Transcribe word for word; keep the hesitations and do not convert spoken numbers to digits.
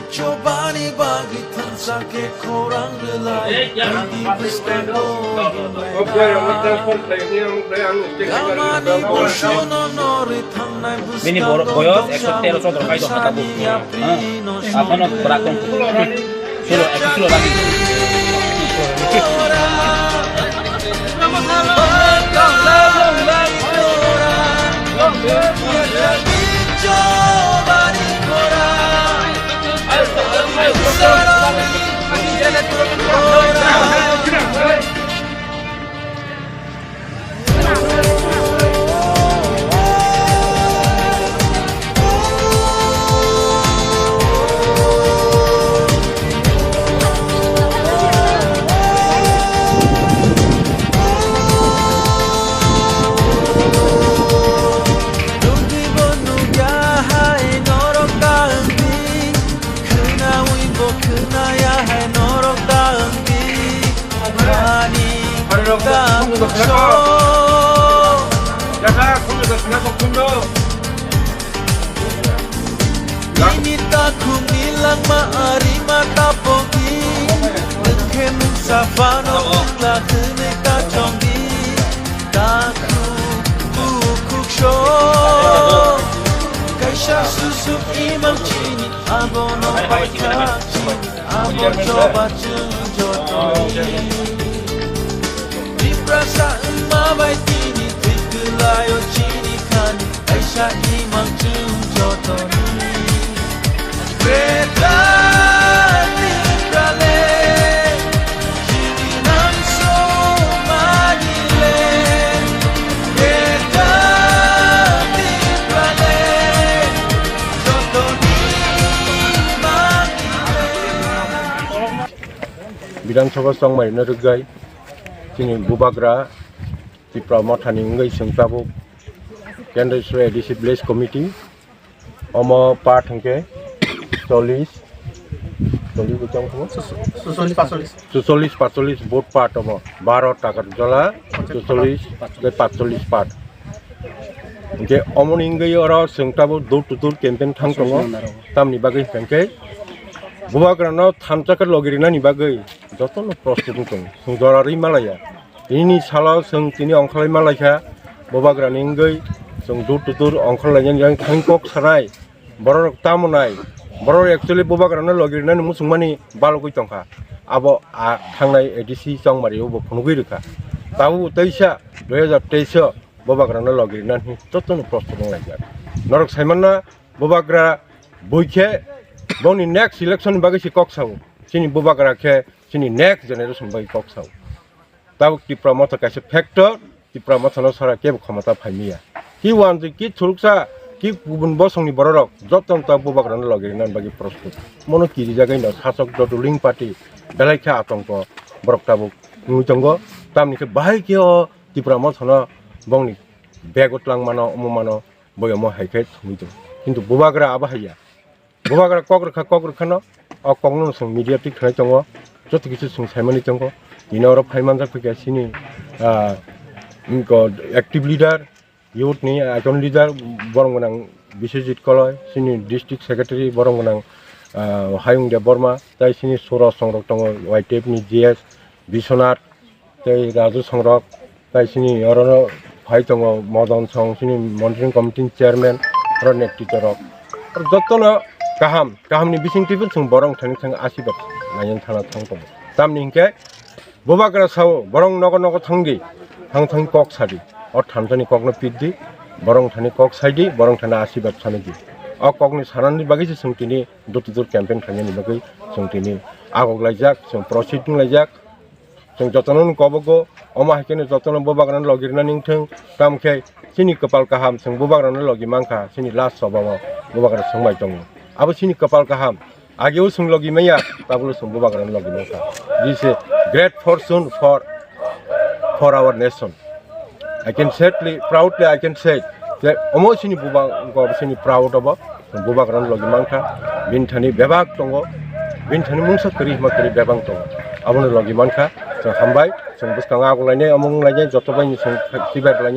Chobani bagwi thansa khe khorang rwlai, aidi bwskango yunglai. Gamani bosono norwi thangnai bwskango. Bini bor-, boyos ekso tero chodor kai dong hata buk. Aphano bwrak tong. Sulo, ekso sulo lagi. Nini takhukni langma arima tapogi, nwng khe mungsa phano wngla hwnwi kachongdi. Takhuk bukhuk so, kaisa susuk imang chini, abono paithak chini. Abo choba chwng jotoni. Tiprasa wngma bai tini twi kwlaio chini thani, kaisa imang chwng jotoni. Greater Tipraland, chini nangso manile. Greater Tipraland, jotoni manile. Bidhan Sabha chongmari no rwgwi chini bubagra Tipra Mothani wngwi chwng tabuk Kendreshwar A D C Village Committee, omo part hwnkhe chollish, chollish bo chong kho? Suchollish, pacollish. Suchollish, pacollish vote part omo, baro takar jola, suchollish tei pacollish part. Hwnkhe omoni wngwi oro chwng tabuk door to door campaign thang tongo. Tamni bagwi hwnkhe bubagrano thansa khe logi rwnani bagwi jotono prostut wng tongo. Chwng jora rwi malaya. Nini salo chwng tini ongkholai malaikha, bubagrani wngwi chwng door to door ongkhorlainani yang thang kok sanai. Bororok tamo nai, bororok actually bubagrano logi rwnani muchungmani balogwi tongkha. Abo a thangnai A D C chongmari o bo phunugwi rwkha. Tabuk teisa dui hazar teis o bubagrano logi rwnani jotono prostut wnglaijak. Norok saimanna bubagra bui khe bongni next election ni bagwi se kok sao. Chini bubagra khe chini next generation bagwi kok sao. Tabuk Tipra Motha kaisa factor, Tipra Mothano sara kebo khomota phaimaya. Ki wanjwi, ki thuruksa, ki kubun bosongni bororok jotono tabuk bubagrano logi rwnani bagwi prostut. Mono kirijagwi no sasok dol ruling party belai khe atongko borok tabuk wngwi tongo. Tamni khe bahai khe o Tipra Mothano bongni bego twlang mano, omo mano, boi omo hai khe thumwi tongo. Kintu bubagra abo hai ya. Bubagra kok rwkha, kok rwkhano, o kokno chwng media twi khwnai tongo, joto kisu chwng saimani tongo. Tini oro phai manjak kha khe chini, ah, active leader, youth ni icon leader, borom gwnang Biswajit Koloi, chini district secretary, borom gwnang, ah, Hayung Debbarma, tai chini sura songrok tongo, Y T F ni G S Biswanath, tei Raju Songrok, tai chini orono phai tongo Modon Song, chini monitoring committee ni chairman, oro netrito rok. Oro jotono kaham, kahamni bisingtwi bo chwng borok thani thang asibad naiyan thana thang tongo. Tamni hinkhe bubagra sao, borok nogo nogo thangdi, thang thang kok sadi, o thansani kokno pitdi, borok thani kok saidi, borok thani asibad sanidi. O kokni sanani bagwi se chwng tini door to door campaign khainani bagwi chwng tini agok laijak, chwng proceed wng laijak. Chwng jotono no kobogo, omo hai kheno jotono bubagrano logi rwna ningthwng, tamo khe chini kwpal kaham chwng bubagrano logi mankha, chini last sobao bubagra swngbai tongo. Abo chini kwpal kaham, ageo chwng logi manya, tabukno chwng bubagrano logi mankha. This is a great fortune for, for our nation. I can sadly, proudly I can say je omo chini bubagra, chini proud obo, bubagrano logi mankha, bini thani bebak tongo, bini thani mungsa kwrwi hima kwrwi bebak tongo, abono logi mankha. Chwng hambai, chwng bwskango agok lainai, omo wng lainai, joto bai ni chwng kibar lainai.